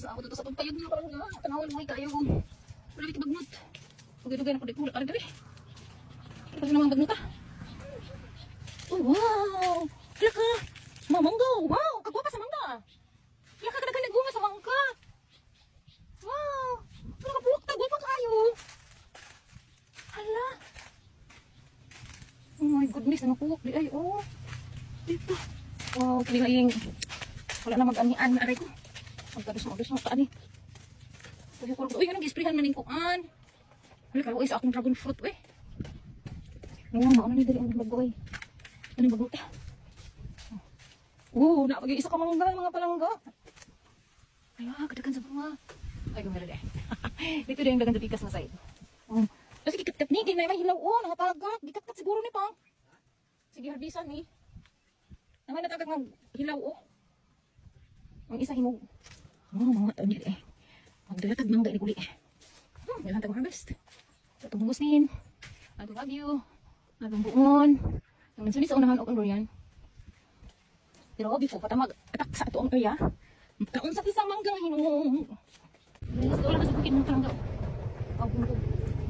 Sa ako dito sa pagpayag nga parang nga. Tanawin mo kayo. Wala kay bagnot. Dugay-dugay na ko di ko ari diri. Kasi naman bagnot ah. Oh, wow! Hala ka! Mamangga! Wow! Kagwapa sa mangga! Hala ka, kadaghan nagbunga sa mangga! Wow! Ano ka buwak ta? Gwapa kaayo! Hala! Oh my goodness, ano kuwak di ay, oh! Dito. Wow, kinilaing. Wala na mag-anian, aray ko. Magkadusmo-dusmo ka ani. Uy, uy, anong gisprihan man ning kuan? Hala, kaluoy sa akong dragon fruit, uy. Oo, mauna ni diri ang bagoy. Ano bago ta? Oo, na isa ka mangga, mga palangga. Ay, ah, kadagan sa bunga. Ay, gumera di. Dito din ang dagan sa pikas na side. Oh. Kasi gikat-kat ni, kay may hilaw, oh, nangatagak. Gikat-kat siguro ni pa. Sige, harbisan ni. Naman natagak ng hilaw, oh. Ang isa hinog. Oh, mga taon niya eh. Magdala tag mangga ni kuli. Daghang tag harvest. Atong hungusnin. Atong bagyo. Atong buon. Ang lansunis sa unahan og ang durian. Pero before pa ta mag-attack sa ato ang area, kaon sa isang mangga nga hinog. Yes, wala ka sa bukid mga palangga. Oh, bundok.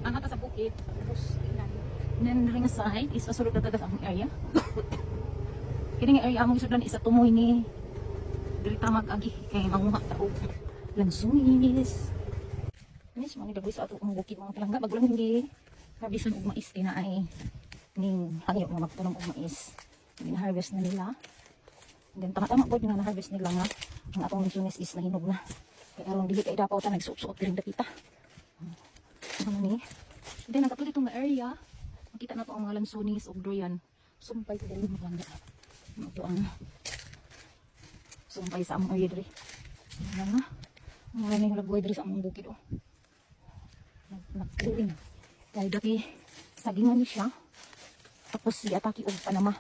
Ang ata sa bukid, tapos tingnan. Then ring side is pasulod na taga sa among area. Kini nga area among isudlan isa tumoy ni diri ta mag-agi kay manguha ta og lansunis. Anis mo ni dagoy sa ato ang bukid, mga palangga, bago lang hindi harvestan og mais kay naay ning hangyo nga magtanom og mais. Gina-harvest na nila. And then tama-tama pod nga na-harvest nila nga ang atong lansunis is nahinog na. Kay aron dili kay dapaw ta nagsuot-suot diri dapita. Ano ni? Then ang katulad itong nga area, makita na to ang mga lansunis ug durian. Sumpay ko diri, mga palangga. Ito ang sumpay sa among area diri. Ano nga? Ang mga ning lagway diri sa among bukid oh. Nagtuwing. Dahil dati sagingan ni siya. Tapos giatake og panama.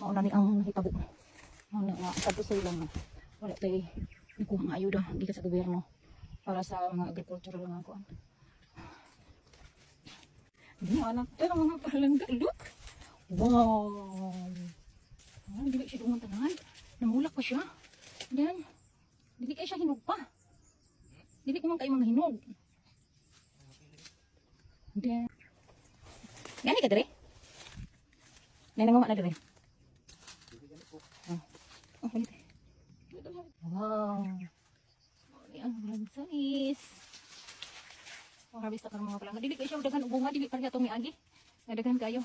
Mao na ni ang hitabo. Mao na nga tapos sa lang wala tay nakuha nga ayuda gikan sa gobyerno para sa mga agricultural nga kuan. Hindi anak pero mga palangga, look. Wow. Ah, dili siya dungan tanan. Namulak pa siya. Then dili kay siya hinog pa. Dili ko man kay mga hinog. Then gani ka dire? Nay nanguha na dire. Oh. Oh, ulit. Wow. Ni ang lansanis. Oh, harvest ta karon, mga palangga. Dili kay siya daghan og bunga, dili pareha tong miagi. Nga daghan kayo.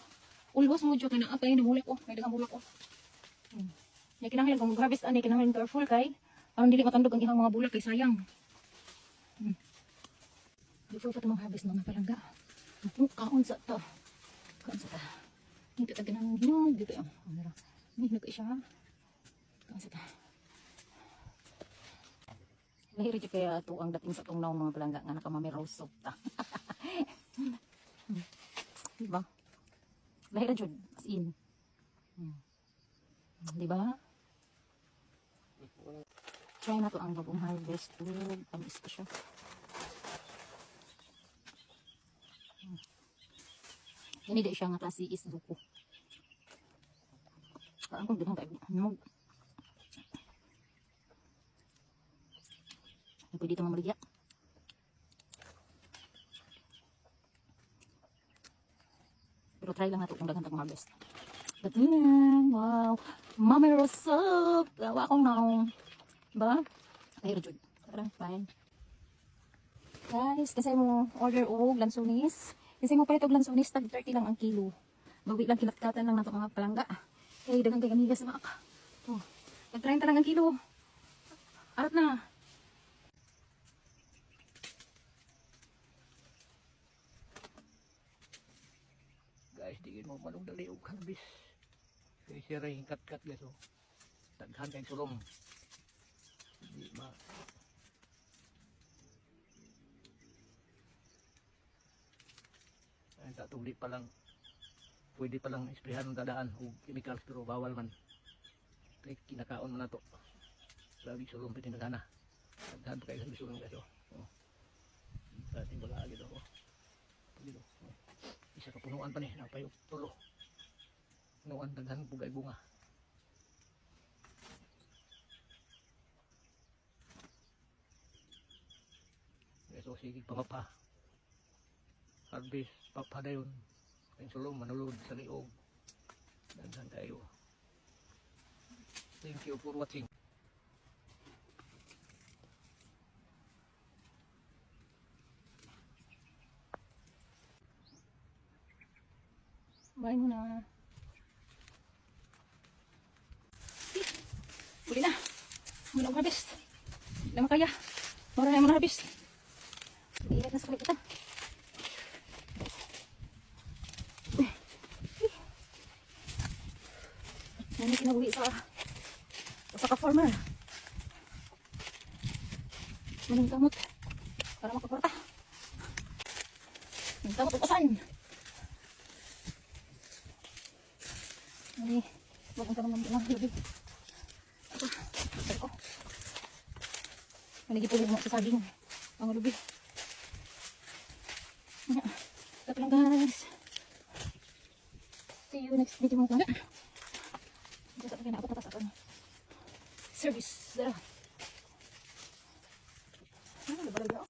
Ulbos mo jud kay naa kay namulak oh, may daghang bulak oh. Ya kinahanglan kung mag-harvest ani, kinahanglan careful kay aron dili matandog ang ihang mga bulak kay sayang. Before pa ito mag-harvest, mga palangga. Oh, kaon sa to. Kaon sa ta. Dito taga ng hinog dito yung. Oh, meron. May hinog siya. Kaon sa ta. Lahi ra jud kaya ato ang dating sa tungnaw, mga palangga, nga naka-mami rose soup ta. Diba? Lahi ra jud as in. Diba? Try na to ang bagong harvest. Ooh, tamis pa siya. Ini di siya nga klase is duko. Parang kung daghan kayo hinog. Ay, pwede ito mamaligya. Pero try lang nato kung daghan tag harvest. But wow. Mami Rose soup. Gawa akong naong. Ba? Ay, Rajud. Tara, fine. Guys, kasi mo order og lansunis. Kasi mo palit og lansunis, tag 30 lang ang kilo. Bawi lang, kilatkatan lang nato, mga palangga. Kay daghan kay amigas sa maak. Oh, tag 30 lang ang kilo. Arat na. Guys, di mo manong dali og harvest. Kay siya rin kat-kat, guys oh. Daghan kay sulong. Di ma ay tatong di pa lang pwede pa lang isprehan ang dadaan og chemicals pero bawal man. Kay kinakaon man nato. Grabe sulong pwede na. Daghan pa kayo sa sulong, guys oh. Oh. Dati wala agad oh. Dito. Oh. Isa ka punuan pa ni, napay tulo. Punuan daghan pugay bunga. Guys, oh, sige pamapa. Harvest papa dayon. Ang sulong manulod sa liog. Daghan kayo. Thank you for watching. Bye muna. Uli na. Muna og harvest. Hindi na makaya. Mura na yung harvest. Ingat na sa kalibutan. Nani kinabuhi sa ka farmer. Maning kamot para makaporta. Maning kamot upasan. Ay, bagong tanong ng mga lubi. Ito, sabi ko. Manigipulog mo sa saging. Ang lubi. Nga. Ito lang, guys. See you next video, mga kanga. Dito sa pagkinaabot na ta sa atong service. Dara. Ano, lubalog na.